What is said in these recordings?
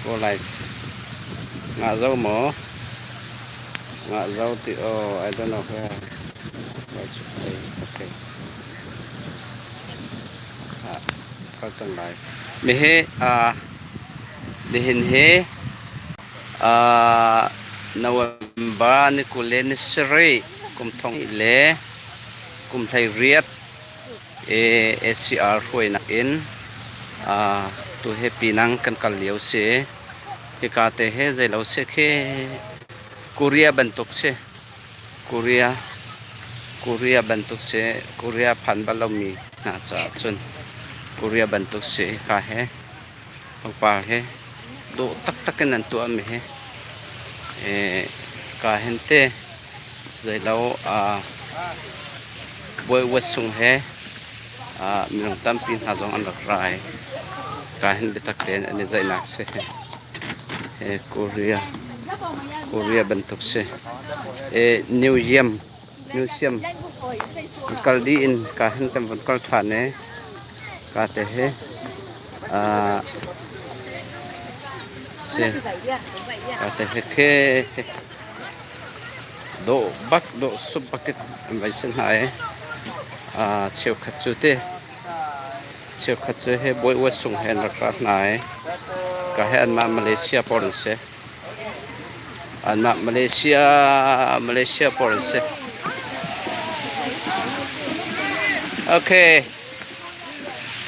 Go live. Ngah zo maw? Ngah zo ti oh I don't know where where to play. Okay. Ah, kal cang lai. Nihi ah nihin hi ah November ni 20 le ni sarih kum thong le kum 18 ACR hruainak in tu hi Pinang kan kal lio si. Hika te hi zeilo si khi Korea bantuk si. Korea Korea bantuk si. Korea phan bal lomi hna caah cun Korea bantuk si hika hi. Pangpar hi dawh taktak in an tuahmi hi ka hin te zeilo Bawiuat sung he minung tampi hna zong an rak ra i ka hin biatak tein an i zaihnak si. Hi Korea Korea bantuk si. Museum museum kal dih in ka hin kan vun kal ṭhan i ka te hi si ka te hi khi Dawh bak dawh sup bak in an vai si hna i cheukhat cu ti cheukhat cu hi bawi uat sung he an rak ra hna i ka hi anmah Malaysia pawl an si. Anmah Malaysia Malaysia pawl an si. Okay.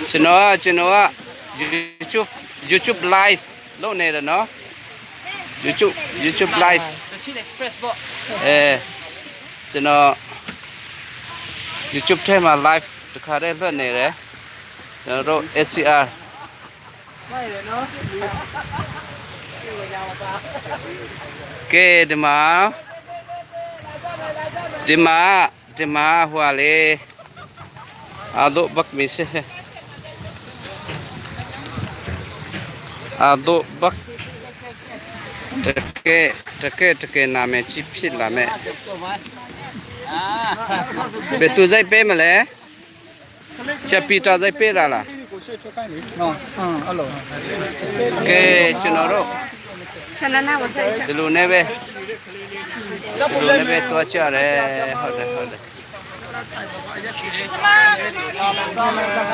Chinoa Chinoa YouTube YouTube live Lo ne da no. YouTube YouTube live. The Chin Express bo. Eh ကျွန်တော် YouTube ထဲမှာ live တခါတည်းလွှတ်နေတယ်ကျွန်တော်တို့ SCR ကဲဒီမှာဒီမှာဒီမှာဟိုဟာလေအာတို့ဘက်မီစေအာတို့ဘက်တကယ်တကယ်တကယ်နာမည်ကြီးဖြစ်လာမဲ့ဘယ်သူစိုက်ပေးမလဲချက်ပီတာစိုက်ပေးတာလား နော်အင်းအဲ့လို ကဲကျွန်တော်တို့ ဆန္ဒနာဝဆိုင် ဒီလိုနဲ့ပဲဒီလိုနဲ့ပဲတွားကြတယ်ဟုတ်တယ်ဟုတ်တယ်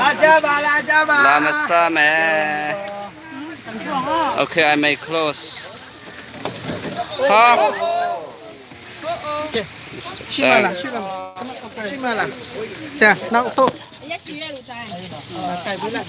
လာကြပါလာကြပါ လာမစမယ် Okay I may close ဟာ ရှိမလားရှိမလားရှိမလားဆရာနောက်ဆုံး ရရှိရလို့တိုင်း တိုက်ပေးလိုက်